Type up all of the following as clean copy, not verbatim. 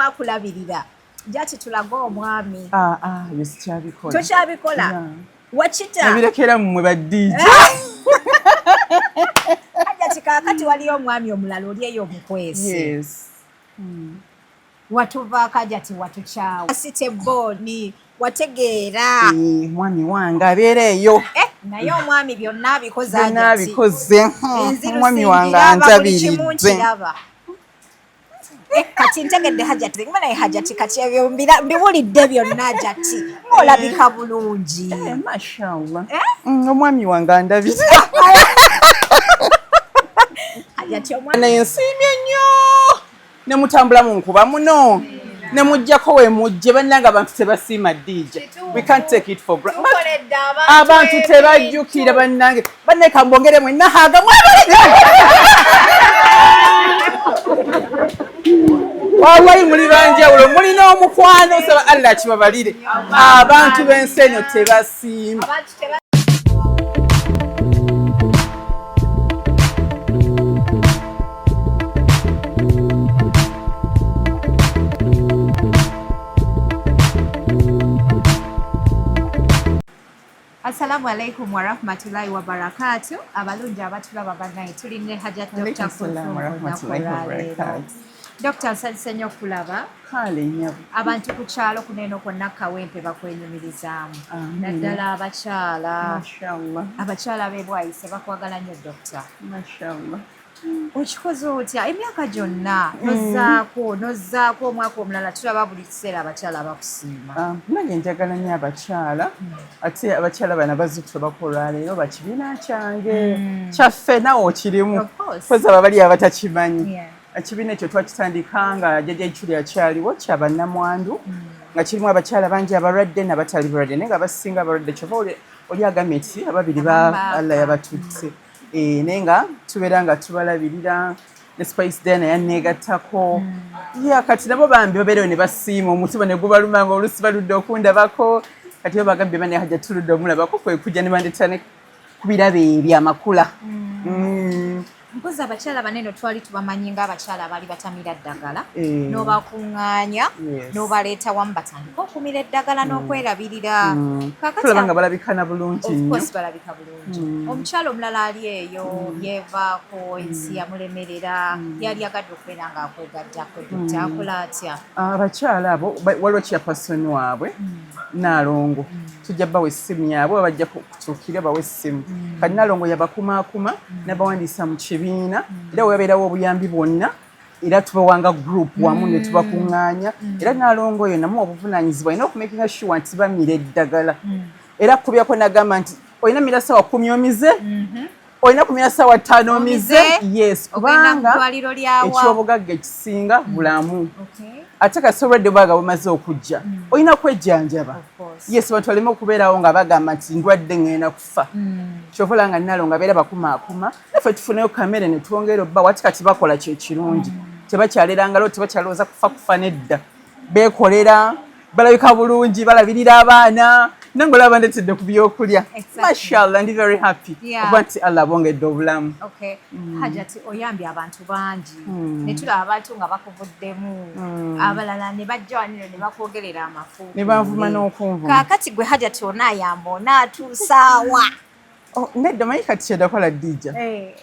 Wakulabirira jati tulage omwami. Ah, ah, yo sikyabikola. Tokyabikola? Yeah. Wakita Nabirekera mmwe ba DJ. Hajati, kaakati waliyo omwami omulala oli eyo omukwesi. Yes. Watuvaako Hajati, watukyawa sitebooni, wategeera. Eh, mwami wange abeera eyo. Eh, naye omwami byonna abikoze. Byonna Hajati. abikoze. Enzirusi Omwami wange ngiraba, buli kimu antabiridde. nkiraba. Eh, kati ntegedde Hajati, nguma naye Hajati, kati ebyo mbiwulidde byonna. Hajati, ng'olabika bulungi. Eh, mashallah. Eh? Omwami wange andabirira. Hajati, omwami Naye nsiimye nnyo ne mutambula mu nkuba muno ne mujjako we mujje. Bannange, abantu tebasiima DJ. We can't take it for granted. Tukoledde Abantu tebajjukira. Bannange, bannaye, kambongere mwenna haaga mwebaleka. Wallahi muli banjawulo, mulina omukwano. Saba Allah akibabalire. Abantu b'ensi eno tebasiima. Abantu teba. Assalamu alaikum warahmatullahi wabarakatu. Abalungi abatulaba, bannaye, tuli ne Hajat Dr. Alaikum salam Kulthum warahmatullahi olunaku olwaleero. wabarakatuh. Dr. nsanyuse nnyo okulaba. Kale nnyabo. Abantu ku kyalo kuneeno kwonna Kawempe bakwenyumirizaamu. Amiina. Naddala abakyala. Mashallah. Abakyala b'ebwayise bakwagala nnyo, Dokita. Mashallah. Okikoze otya emyaka gyonna, nozzaako nozzaako omwaka omulala, tulaba buli kiseera abakyala bakusiima? Ah, nange njagala nnyo abakyala, ate abakyala bano abazukulu bakola leero bakibiina kyange kyaffe, nawe okirimu. Of course. Kozi abo bali abatakimanyi, ekibiina ekyo twakitandika nga jjajja Ichuli akyaliwo, kyabannamwandu, nga kirimu abakyala bangi abalwadde n'abatali balwadde, naye nga basinga abalwadde. Kyova oli agambye nti ababiri ba Abamu baafa. Allah yabatutte. Eh, naye nga tubeera nga tubalabirira ne Spice Diana yanneegattako. Ya kati nabo bambi babeereyo ne basiima, omutima ne gubaluma nga oluusi baludde okundabako. Kati bo bagambye, bane Hajja tuludde omulabako, kwe kujja ne bandeetera ne ku birabo ebyo amakula. Mpozi abakyala banene twali tubamanyi ng'abakyala abaali batamira ddagala. Eh. N'obakuŋŋaanya, n'obaleeta wamu batandike okumira eddagala n'okwerabirira. Kaakati Tulaba nga balabika na bulungi Of nnyo. course, balabika bulungi. Omukyala omulala ali eyo yeevaako, ensi yamulemerera, yali agadde okubeera ng'akwegattako, Dokita, akola atya? Abakyala abo waliwo chairperson waabwe Naalongo, tujja bawa essimu yaabwe oba bajja kutuukira bawe essimu. Kati Naalongo yabakumaakuma n'abawandiisa mu kibiina, era webabeerawo obuyambi bwonna, era tubawanga group wamu ne tubakuŋŋaanya. Era Naalongo oyo namuwa obuvunaanyizibwa, alina okumakinga sure nti bamira eddagala, era kubyako nagamba nti olina mira 10:00 omize, olina kumira 5:00 omize. Omize. Yes. Ogenda mu Kubanga ddwaliro lyawa? ekyobugagga ekisinga bulamu, ate kasi obulwadde bwaga bumaze okujja, olina kwejjanjaba. Of course. Yes, bantu baleme okubeerawo nga bagamba nti ndwadde, ŋŋenda kufa. Kyova olaba nga nalo nga beera bakumaakuma, naffe tufuneyo kamere ne twongera obba wati. Kati bakola kyekirungi, tebakyalera ngalo, tebakyalowooza kufa kufa nedda, beekolera, balabika bulungi, balabirira abaana. Nange olaba ndetedde ku byokulya. Mashallah, ndi very happy okuba nti Allah abongedde obulamu. Okay. Hajati, oyambye abantu bangi, ne tulaba abantu nga bakuvuddemu, abalala ne bajja wanino ne bakwogerera amafu. Ne banvuma n'okunvuma. Kaakati gwe Hajati, onaayamba onaatuusaawa? Oh, nedda, manyi kati kyedakola dija, Eh,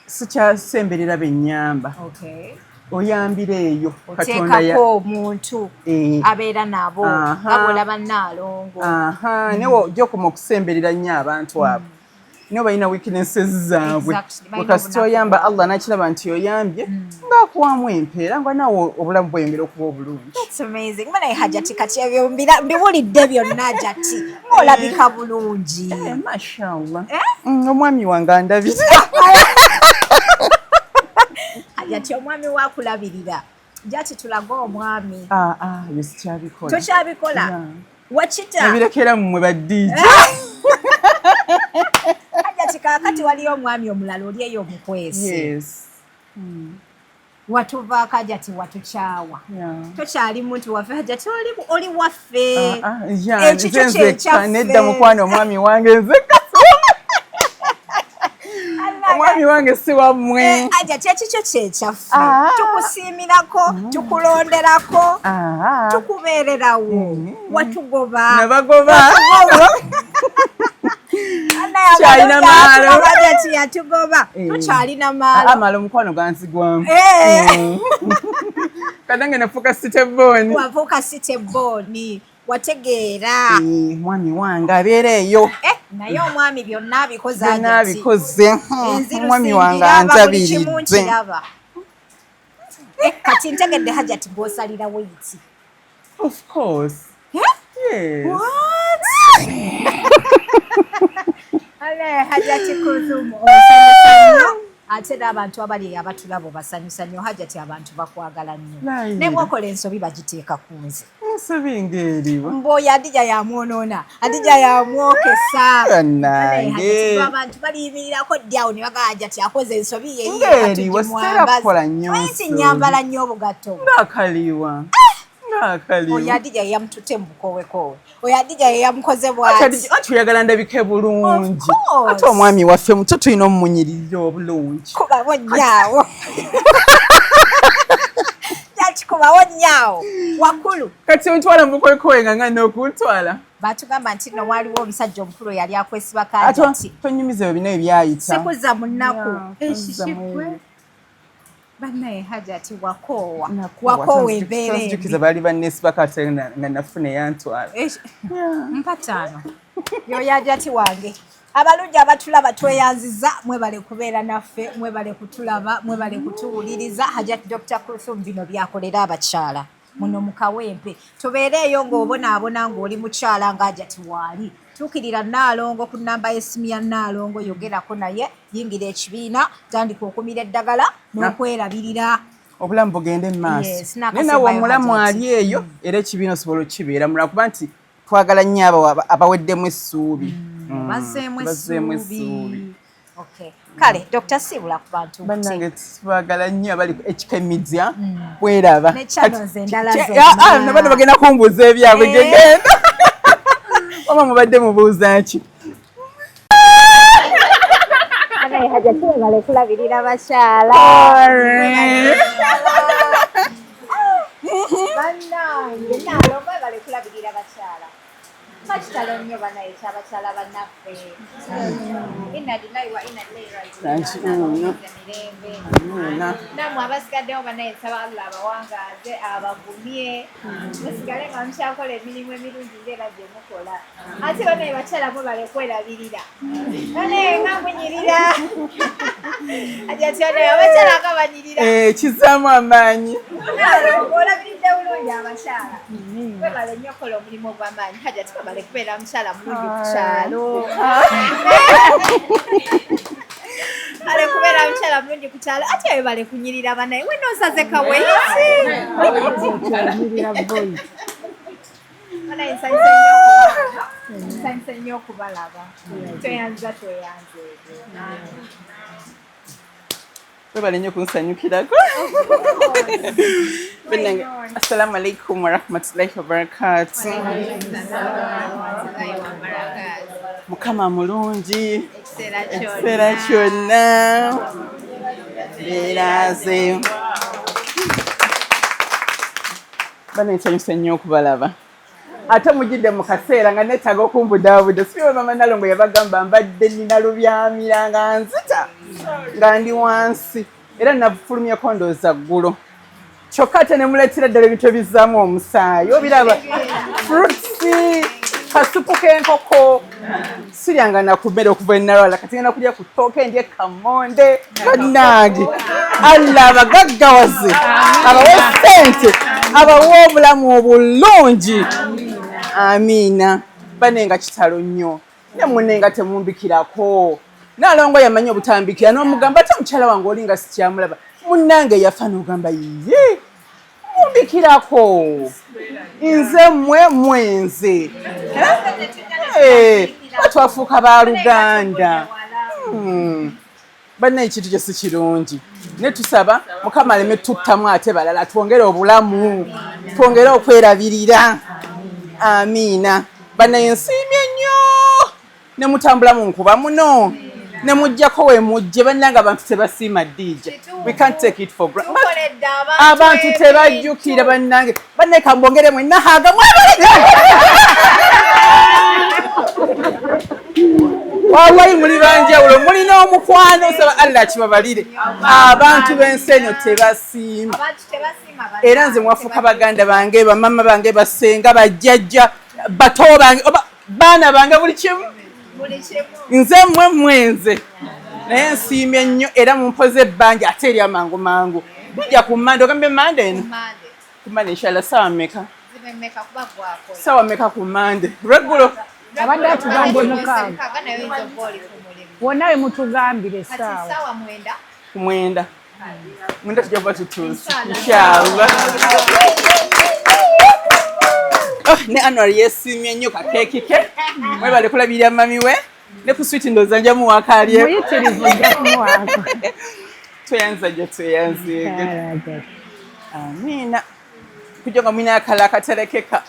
sikyasemberera bennyamba. Oyambira eyo Katonda Oteekako omuntu Eh. abeera nabo, nga bw'olaba Naalongo. Aha, naye ojja okoma okusemberera nnyo abantu abo, naye balina weaknesses zaabwe. Balina Kasita obunafu oyamba, bwabwe. Allah nakiraba nti oyambye, ng'akuwamu empeera, nga naawe obulamu bweyongera okuba obulungi. That's amazing. Naye Hajati, kati ebyo mbiwulidde byonna. Hajati, ng'olabika bulungi. Eh, mashallah. Eh? Omwami wange andabirira. Hajati, omwami wakulabirira jati tulage omwami. Ah, ah, yo sikyabikola. Tokyabikola? Yeah. Wakita Nabirekera mmwe ba DJ. Hajati, kaakati waliyo omwami omulala oli eyo omukwesi. Yes. Watuvaako Hajati, watukyawa. Tokyali muntu waffe Hajati, oli waffe. Ah, ah, yeah, Ekikyo nze nzekka. Kyekyaffe. Nedda mukwano, omwami wange nzekka. Omwami wange si wammwe. Eh, aja kyekikyo kyekyaffe. Tukusiimirako, tukulonderako, tukubeererawo. Watugoba. Nabagoba. Kyalina maalo. Hajati yatugoba. Eh. Tukyalina maalo. Amala omukwano ganzigwamu. Eh. Kanange nafuuka sitebooni. Wafuuka sitebooni. Wategeera. Mwami wange abeera eyo. Eh, naye omwami byonna abikoze Byonna Hajati. abikoze. Enzirusi Omwami wange ngiraba, buli kimu antabiridde. nkiraba. Eh, kati ntegedde Hajati gw'osalira weight. Of course. Eh? Yes. What? Ale Hajati Kulthum osanyusa nnyo ate n'abantu abali eyo abatulaba obasanyusa nnyo. Hajati abantu bakwagala nnyo. Layira. Ne bw'okola ensobi bagiteeka ku nze. Ensobi ng'eriwa. Mbu oyo Adija yamwonoona, Adija yamwokesa. Bannange. Hajati abantu baliyimirirako ddi awo ne bagamba Hajati akoze ensobi ye. Ng'eriwa, sitera kukola nnyo Nti nsobi. nnyambala nnyo obugatto. Ng'akaliwa. Oyo Ng'akaliwa. Adija ye yamututte mu bukowekowe. Oyo Adija ye yamukoze bw'ati. Ati oyagala ndabike bulungi. Of course. Ate omwami waffe muto tulina omumunyirira obulungi. Kubawo nnyaawo. Yakikubawo nnyaawo. Wakulu. Kati ontwala mu bukowekowe nga ngana okuntwala. Baatugamba nti nno waaliwo omusajja omukulu eyali akwesibako Ate Hajati. tonyumiza ebyo bino ebyayita. Sikuza mu nnaku. Yeah, tozza mu ebyo. Bannaye Hajati wakoowa. Wakoowa embeera embi. Tonzijukiza baali banneesibako ate nga nafuna eyantwala. Mpataano. Yoyo Hajati wange. Abalungi abatulaba tweyanziza, mwebale kubeera naffe, mwebale kutulaba, mwebale kutuwuliriza. Hajati Dr. Kulthum bino byakolera abakyala muno mu Kawempe. Tubeereeyo ng'obonaabona ng'oli mukyala nga Hajati waali. Tuukirira Nnaalongo ku nnamba y'essimu ya Nnaalongo, yogerako naye, yingira ekibiina, tandika okumira eddagala n'okwerabirira. Obulamu bugende mu maaso. Yes, Naye n'akasembayo naawe omulamu Hajati. ali eyo era ekibiina osobola okukibeeramu lwakuba nti twagala nnyo abo abaweddemu essuubi. Bazzeemu Bazzeemu essuubi. Okay. Kale Dr. Sibula ku bantu. Bannange twagala nnyo abali ku HK Media bweraba. Ne channels endala zonna. Nabano bagenda kumbuuza ebyabwe Eh. gegenda. Oba mubadde mubuuza ki? Banaye Hajati webale kulabirira bakyala. Bannange Nnaalongo webale kulabirira bakyala. Bakitalo nnyo banaye ekyabakyala bannaffe. Inna lillahi wa inna ilaihi raji'un. Mirembe. Amiina. Nammwe abasigaddewo banaye nsaba Allah abawangaaze abagumye musigale nga mukyakola emirimu emirungi ng'era gye mukola. Ate banaye bakyala mwebale kwerabirira. Banaye nga munyirira. Hajati banaye abakyala nga banyirira. Eh, kizzaamu amaanyi. Olabiridde bulungi abakyala. Webale nnyo okukola omulimu ogw'amaanyi. Hajati webale kubeera mukyala mulungi ku kyalo. Ale kubeera mukyala mulungi ku kyalo. Ate webale kunyirira banaye. Wena osaze kaweesi. Banaye nsanyuse nnyo okubalaba. Nsanyuse nnyo okubalaba. Tweyanza tweyanzeege. Webale nnyo kunsanyukirako. Bannange, assalamu alaikum warahmatullahi wabarakatu. Mukama mulungi ekiseera kyonna. Beeraze. Bannange nsanyuse nnyo okubalaba. Ate mugidde mu kaseera nga neetaaga okumbudaabuda. Sibiwe mama Nalongo yabagamba mbadde nnina lubyamira nga nzita nga ndi wansi era nafulumyeko ndowooza ggulo. Kyokka ate ne muleetera ddala ebintu ebizzaamu omusaayi. Obiraba fruits, kasupu k'enkoko. Siryanga na ku mmere okuva enalwala kati ngenda kulya ku ttooke ndye kammonde. Bannange Allah abagaggawaze abawe ssente abawe obulamu obulungi. Amiina. Banne nga kitalo nnyo. Ne munne nga temumbikirako. Nalongo yamanyi obutambikira n'omugamba ate omukyala wange oli nga sikyamulaba. Munnange yafa n'ogamba ye mumbikirako. Nze mmwe mwenze. Eh, twafuuka baluganda. Bannaye ekintu kyo si kirungi. Ne tusaba Mukama aleme tuttamu ate balala twongere obulamu, twongere okwerabirira. Amiina. Bannaye nsiimye nnyo. Ne mutambula mu nkuba muno. Ne mujjako we mujje, bannange abantu tebasiima DJ. We can't take it for granted. Tukoledde Abantu tebajjukira, bannange. Bannaye, kambongere mwenna haga, mwebale. Wallahi muli banjawulo, mulina omukwano, saba Allah akibabalire. Abantu b'ensi eno tebasiima. Abantu tebasiima. Era nze mwafuuka baganda bange, bamama bange, basenga, bajjajja, bato bange, oba baana bange, buli kimu. Buli kimu. Nze mmwe mwenze, naye nsiimye nnyo era mumpoze ebbanja ate eri amangu mangu. Bijja ku Mande, ogambye Mande eno? Mande. Ku Mande inshallah, sawa mmeka? Zibe mmeka kuba gwakola? Sawa mmeka ku Mande lweggulo? Abadde atugambye 6. 6, naye oyinza okuba oli ku mulimu. Wonna we mutugambire Kati essaawa. 9:00. Ku 9 tujja kuba tutuuse inshallah. Oh, ne Anwar yeesiimye nnyo kakeeki ke. Mwebale kulabirira mami we ne ku switi, ndowooza nja muwakaalye. Muyitirivu, nja kumuwaako. Tweyanza gye tweyanzeege. Amiina, kujja nga mulina akala akaterekeka.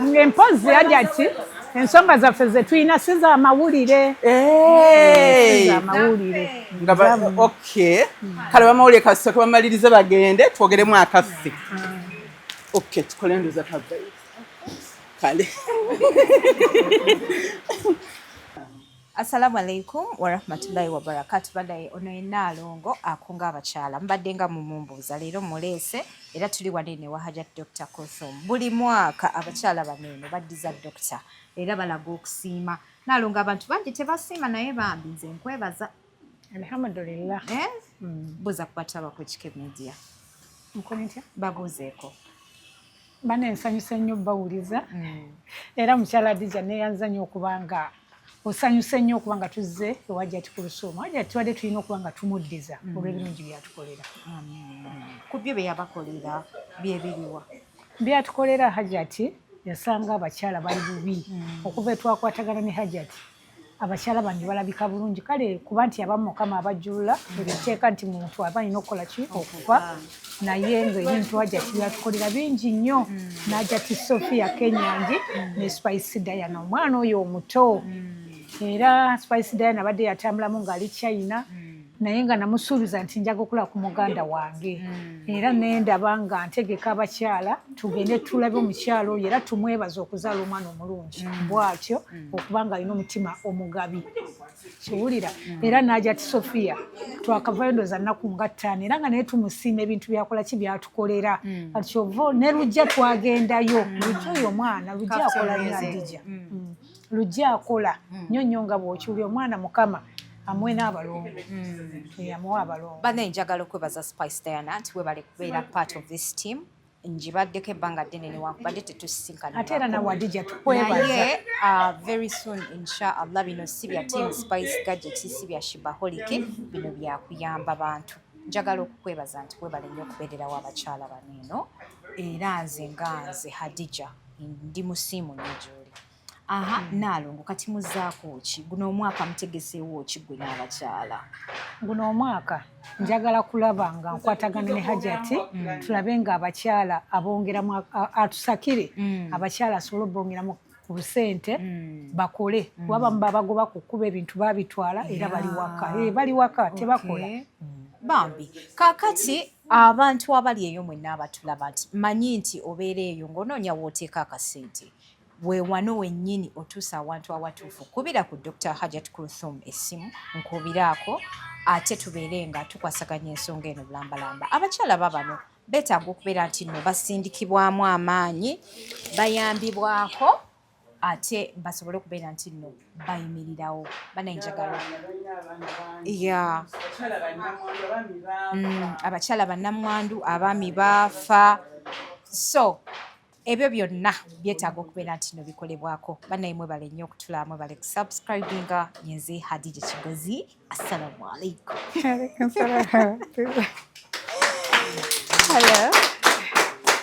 Ng'empozi Hajati, ensonga zaffe ze tulina si za mawulire. Hey! Si za mawulire. Nga okay, kale bamawulire kasooke bamalirize bagende, twogeremu akaffe. Okay, tukole ndoza kavayo kale. Assalamu alaikum warahmatullahi wabarakatu. Badaye ono yenna alongo akunga abakyala, mbadde nga mumumbuuza, leero muleese era tuli wanene wa Hajat Dr Kulthum. Buli mwaka abakyala bano eno baddiza Dokita era balaga okusiima. Naalongo, abantu bangi tebasiima, naye bambi nze nkwebaza. Alhamdulillah. Eh? Buuza ku batabako Kike Media. Nkole ntya? Babuuzeeko. Bane, nsanyuse nnyo bawuliza. Era mukyala Adija, neeyanza nnyo okuba nga osanyuse nnyo okuba nga tuzze ewa Hajati Kulusuumu. Hajati tubadde tulina okuba nga tumuddiza olw'ebirungi byatukolera. Ku byo bye yabakolera byebiriwa? Byatukolera, Hajati yasanga abakyala bali bubi. Okuva etwakwatagana ne Hajati, abakyala bange balabika bulungi. Kale kuba nti abamu Mukama abajjulula ebiteeka nti muntu aba alina okukola ki, okufa, naye nga ebintu Hajati byatukolera bingi nnyo. N'Hajati Sophia Kenyangi ne Spice Diana, omwana oyo omuto. Era Spice Diana abadde yatambulamu ng'ali China, naye nga namusuubiza nti njaga okulaba ku muganda wange, era nendaba nga ntegeka abakyala tugende tulabe omukyala oyo era tumwebaza okuzaala omwana omulungi bw'atyo, okuba nga alina omutima omugabi, kiwulira. Era n'Hajati Sophia twakavayo ndooza nnaku nga 5, era nga naye tumusiima ebintu byakola ki, byatukolera. Kati kyova ne Lujja twagendayo. Lujja oyo omwana Lujja akola nnyo, Adija. Lujja akola nnyo nnyo nga bw'okiwulira. Omwana Mukama amuwe n'abalongo, amuwe abalongo. Bannaye, njagala okwebaza Spice Diana nti webale kubeera part of this team. Ngibaddeko ebbanga ddene newankubadde tetusisinkana. Ate era nawe Adija tukwebaza. Naye very soon inshallah. Bino si bya team Spice Gadget, si bya Shibaholic, bino byakuyamba bantu. Njagala okukwebaza nti webale nnyo okubeererawo abakyala bano eno, era nze nga nze Hadija ndi musiimu nnyo gy'oli. Aha, Naalongo, kati muzaako ki guno omwaka? Mutegeseewo ki gwe n'abakyala? Guno omwaka njagala kulaba nga nkwatagana ne Hajati, tulabe nga abakyala abongeramu, atusakire abakyala asobole obongeramu ku busente bakole, kuba bamu babagoba ku kkuba, ebintu babitwala era bali waka. Eh, bali waka tebakola. Bambi, kaakati abantu abali eyo mwenna abatulaba, nti manyi nti obeera eyo ng'onoonya w'oteeka akasente, weewano wennyini otuusa awantu awatuufu. Kubira ku Dr Hajat Kulthum essimu, nkubiraako ate tubeere nga tukwasaganya ensonga eno bulambalamba. Abakyala babano beetaaga okubeera nti nno basindikibwamu amaanyi, bayambibwako, ate basobole okubeera nti nno bayimirirawo. Banaye, njagala ya abakyala bannamwandu, abaami baafa, so ebyo byonna byetaaga okubeera nti no bikolebwako. Bannaye, mwebale nnyo okutulaba, mwebale kusubscribinga. Yenze Hadija Kigozi, assalamu alaikum. Alaikum salaam. Hello.